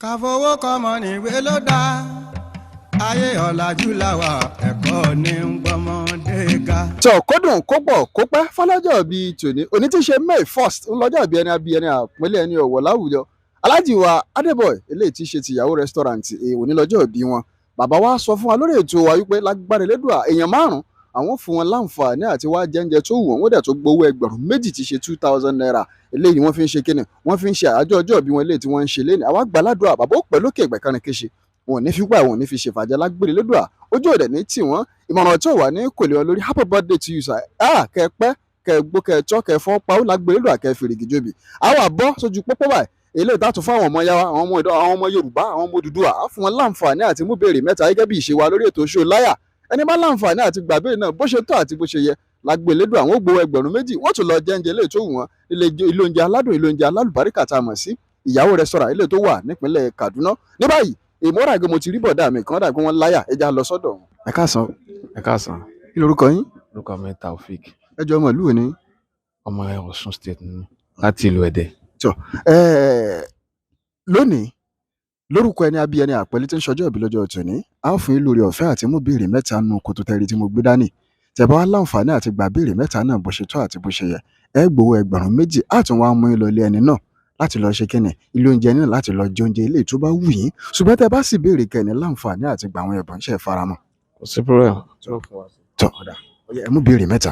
Ká fowó kọ́mọ níwé ló dá, ayé ọ̀làjú làwà, ẹ̀kọ́ ní ń gbọ́mọdé ga. Tọ kódùn kó pọ̀ kó pẹ́ fọlọ́jọ́ bíi tòní, òní tí í ṣe May 1st, ńlọ́jọ́ bíi ẹni abí ẹni àpọ́nlé ẹni ọ̀wọ̀ láwùjọ. Aláàjì wa Adébọ̀y, eléyìí tí í ṣe tìyàwó restaurant, òní lọ́jọ́ bí wọn. Bàbá wa sọ fún wa lórí ètò wa wípé lágbára Elédùà, èèyàn márùn àwọn fún wọn láǹfààní àti wá jẹ́ńjẹ tó wù wọ́n, wọ́n dẹ̀ tó gbowó 2000 tí í ṣe ₦2,000. Eléyìí wọ́n fi ń ṣe kíni, wọ́n fi ń ṣe àyájọ́ ọjọ́ bí wọn eléyìí tí wọ́n ń ṣe léni. Àwa gbàládùá, bàbá ó pẹ́ lókè ìgbẹ̀kánrin kéṣe, wọn ò ní fi pa, wọn ò ní fi ṣèfàjẹ́. Lágbèrè Elédùà, ojú òde ní tì wọ́n, ìmọ̀ràn tí ò wà ní kò lè wọn lórí. Happy birthday to you, sir. Ah, kẹ pẹ́, kẹ gbó, kẹ tọ́, kẹ fọ́ pa ó. Lágbèrè Elédùà, kẹ fèrègì jóbi. Àwa bọ́ sójú pópó báyìí, eléyìí tá a tún fún àwọn ọmọ yàrá, àwọn ọmọ ìdọ́, àwọn ọmọ Yorùbá, àwọn ọmọ Odùduwà, á fún wọn láǹfààní àti mú béèrè mẹ́ta gẹ́gẹ́ bí ìṣe wa lórí ètò Ṣó Láyà. Ẹni bá láǹfààní àti gbà béèrè náà bó ṣe tọ́ àti bó ṣe yẹ, lágbo Elédùà, àwọn ó gbowó 2000, wọ́n tún lọ jẹ́ńjẹ eléyìí tó wù wọ́n ilé oúnjẹ aládùn, ilé oúnjẹ alálùbáríkà tá a mọ̀ sí Ìyàwó restaurant, ilé tó wà nípínlẹ̀ Kaduna. Ní báyìí, ìmọ̀ràn àgbẹ̀, mo ti rí bọ̀dá mi kan dà pé wọ́n láyà, ẹja lọ sọ́dọ̀ wọn. Ẹ káàsán. Ẹ káàsán. Kí lorúkọ yín? Orúkọ mi Taofik. Ẹ jọ, ọmọ ìlú wo ni? Ọmọ Ọ̀ṣun State ni, láti ìlú Ẹdẹ. Tọ, lónìí, lórúkọ ẹni abí ẹni àpẹẹlẹ tí ń ṣọjọ́ ìbí lọ́jọ́ tòní, a ó fún yín lórí ọ̀fẹ́ àti mú béèrè mẹ́ta nù kòtò tẹ́rí tí mo gbé dání. Tẹ́ bá wá láǹfààní àti gbà béèrè mẹ́ta náà bó ṣe tọ́ àti bó ṣe yẹ, ẹ gbowó 2000, á tún wá mú yín lọ ilé ẹni náà láti lọ ṣe kíni, ilé oúnjẹ náà, láti lọ jẹ oúnjẹ ilé tó bá wù yín. Ṣùgbọ́n tẹ́ bá sì béèrè kẹ́ni láǹfààní àti gbà àwọn ẹ̀bùn, ṣe faramọ́? Kò sí problem. Tọ́, ọ̀dà, ẹ mú béèrè mẹ́ta.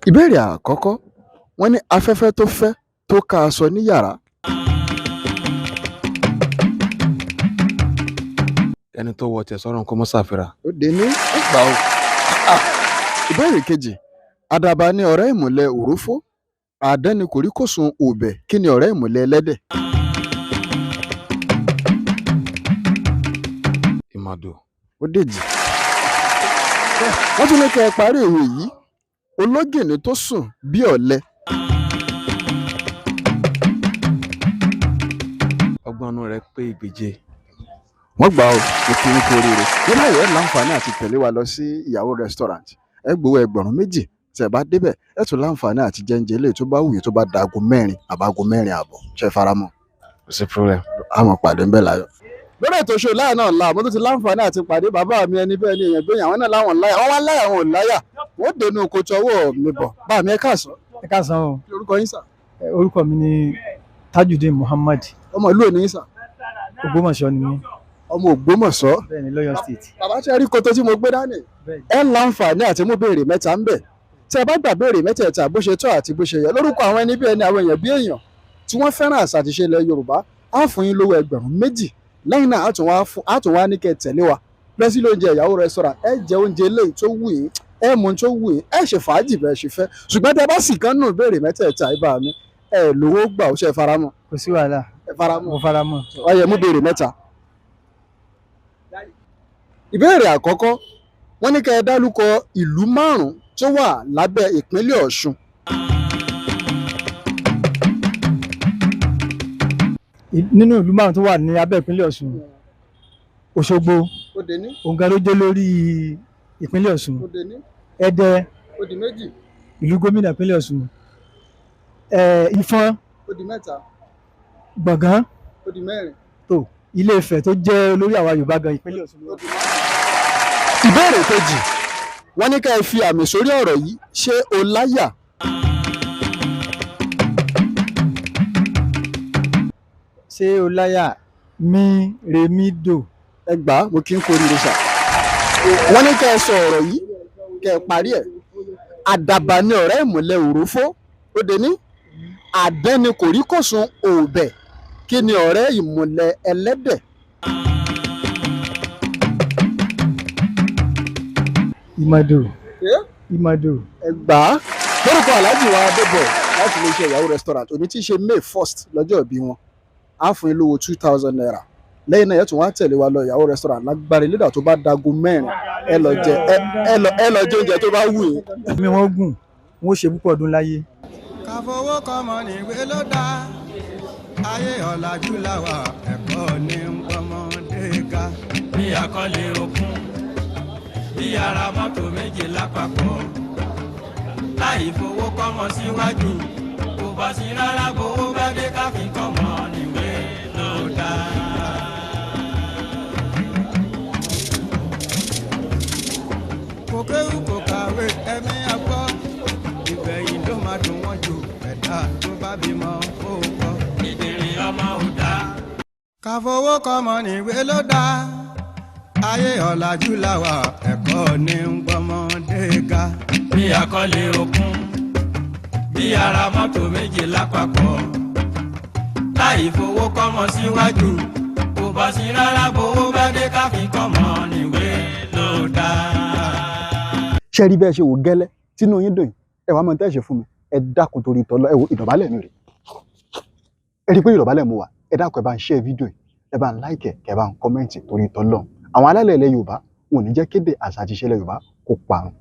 Ìbéèrè àkọ́kọ́, wọ́n ní afẹ́fẹ́ tó fẹ́ tó ká aṣọ ní yàrá. Ẹni tó wọ tiẹ̀ sọ́run kó mọ́ ṣàfihàn. Ó dé ní ẹgbà o. Ìbéèrè kejì, àdàbà ní ọ̀rẹ́ ìmùlẹ̀ òrófó, àdán ni kòríkòsùn òbẹ̀, kí ni ọ̀rẹ́ ìmùlẹ̀ ẹlẹ́dẹ̀? Ìmàdò. Ó dèjì. Wọ́n tún ní kẹ́ ẹ parí òwe yìí: ológìnní tó sùn bí ọ̀lẹ. Ọgbọ́n inú rẹ̀ pé ìgbèje. Wọ́n gbà ó, mo kí n kú oríire. Ní báyìí, ẹ láǹfààní àti tẹ̀lé wa lọ sí Ìyàwó restaurant, ẹ gbowó 2000. Tẹ́ bá débẹ̀, ẹ tún láǹfààní àti jẹ́ńjẹ eléyìí tó bá wù yín tó bá dago 4 àbágo 4:30. Ṣe faramọ́? Kò sí problem. Àwọn pàdé ń bẹ̀ láyọ̀. Lórí ètò Ṣó Láyà náà la mo tún ti láǹfààní àti pàdé bàbá mi, ẹni bẹ́ẹ̀ ni èèyàn gbẹ̀yìn, àwọn náà láwọn láyà, wọ́n wá láyà, wọn ò láyà, wọ́n dènà kòtò ọwọ́ mi bọ̀. Bá mi, ẹ káàsán. Ẹ káàsán o. Kí lorúkọ yín, sà? Orúkọ mi ni Tajudeen Muhammad. Ọmọ ìlú òní, sà? Ògbómọ̀ṣọ́ ni mí. Ọmọ Ògbómọ̀ṣọ́. Bẹ́ẹ̀ ni, lọ́yọ̀ State. Bàbá, ṣe rí koto tí mo gbé dání? Bẹ́ẹ̀. Ẹ láǹfààní àti mú béèrè mẹ́ta ń bẹ̀. Tí ẹ bá gbà béèrè mẹ́tẹ̀ẹ̀ta bó ṣe tọ́ àti bó ṣe yẹ, lórúkọ àwọn ẹni bí ẹni, àwọn èèyàn bí èèyàn tí wọ́n fẹ́ràn àṣà àti ìṣe ilẹ̀ Yorùbá, á fún yín lówó 2000. Lẹ́yìn náà, á tún wá ní kẹ́ ẹ tẹ̀lé wa lọ sí ilé oúnjẹ Ìyàwó restaurant, ẹ jẹ oúnjẹ eléyìí tó wù yín, ẹ mú ohun tó wù yín, ẹ ṣe fàájì bẹ́ẹ̀ ṣe fẹ́. Ṣùgbọ́n tẹ bá sì kán nù béèrè mẹ́tẹ̀ẹ̀ta, ibà mi, ẹ lówó gbà ó. Ṣe faramọ́? Kò sí wàhálà. Ẹ faramọ́? Mo fara mọ́. Ó yá, mú béèrè mẹ́ta. Ìbéèrè àkọ́kọ́, wọ́n ní kẹ́ ẹ dárúkọ ìlú márùn-ún tó wà lábẹ́ ìpínlẹ̀ Ọ̀ṣun. Nínú ìlú márùn tó wà ní abẹ́ ìpínlẹ̀ Ọ̀ṣun, Òṣogbo, Ó dé ní. òun gan ló jẹ́ lórí ìpínlẹ̀ Ọ̀ṣun. Ó dé ní. Ẹdẹ, Ó di méjì. ìlú gómìnà ìpínlẹ̀ Ọ̀ṣun, Ìfọ̀n, Ó di mẹ́ta. Gbọ̀ngán, Ó di mẹ́rin. tó Ilé Ifẹ̀ tó jẹ́ olórí àwa Yorùbá gan, ìpínlẹ̀ Ọ̀ṣun ló wà. Ìbéèrè kejì, wọ́n ní ká ẹ fi àmì sórí ọ̀rọ̀ yìí: ṣé o láyà? Ṣé o láyà? Mi re mi dò. Ẹ gbà á, mo kí n kú oríire, sà. Wọ́n ní ká ẹ sọ ọ̀rọ̀ yìí, kẹ́ ẹ parí ẹ̀: àdàbà ní ọ̀rẹ́ ìmùlẹ̀ òrófó. Ó dé ní. Àdán ni kòríkòsùn òòbẹ̀, kí ni ọ̀rẹ́ ìmùlẹ̀ ẹlẹ́dẹ̀? Ìmàdò. Ìmàdò. Ẹ gbà á, lórúkọ aláàjì wa Adébọ̀ láti iléeṣẹ́ Ìyàwó restaurant, òní tí í ṣe May 1st lọ́jọ́ ìbí wọn, á fún yín lówó ₦2,000. Lẹ́yìn náà, ẹ tún wá tẹ̀lé wa lọ Ìyàwó restaurant lágbára Elédùà, tó bá dago 4, ẹ lọ jẹ oúnjẹ tó bá wù yín. Mi wọ́n gùn, wọ́n ṣe púpọ̀ ọdún láyé. Ká fowó kọ́mọ níwé ló dá, ayé ọ̀làjú làwà, ẹ̀kọ́ ní ń gbọ́mọdé ga. Bí akọ́lé okun, bí ara mọ́tò méje lápapọ̀, láì fowó kọ́mọ síwájú, kò bá sí rárá, gbowó bá dé káfí kọ́mọ. Tó bá bímọ kó kọ́. Ìdìrín ọmọ ò dá. Ká fowó kọ́mọ níwé ló dá. Ayé ọ̀làjú làwà, ẹ̀kọ́ ní ń gbọ́mọdé ga. Bí akọ́lé okun, bí ara mọ́tò méje lápapọ̀, láì fowó kọ́mọ síwájú, kò bá sí rárá. Bówó bá dé, káfí kọ́mọ níwé ló dá. Ṣe rí bẹ́ẹ̀ ṣe wò gẹ́lẹ́ tínú yín dùn yìí? Ẹ wàá mọ tẹ́ ẹ ṣe fún mi. Ẹ dákun torí tọ́lọ́, ẹ wo ìdọ̀bálẹ̀ mi rè. Ẹ rí i pé ìdọ̀bálẹ̀ mo wà. Ẹ dákun, ẹ bá ń share fídíò yìí, ẹ bá ń like ẹ, kẹ́ bá ń comment torí tọ́lọ́. Àwọn alálẹ̀ ilẹ̀ Yorùbá wọn ò ní jẹ́ kéde àṣà àti ìṣẹ̀lẹ̀ Yorùbá kó parun.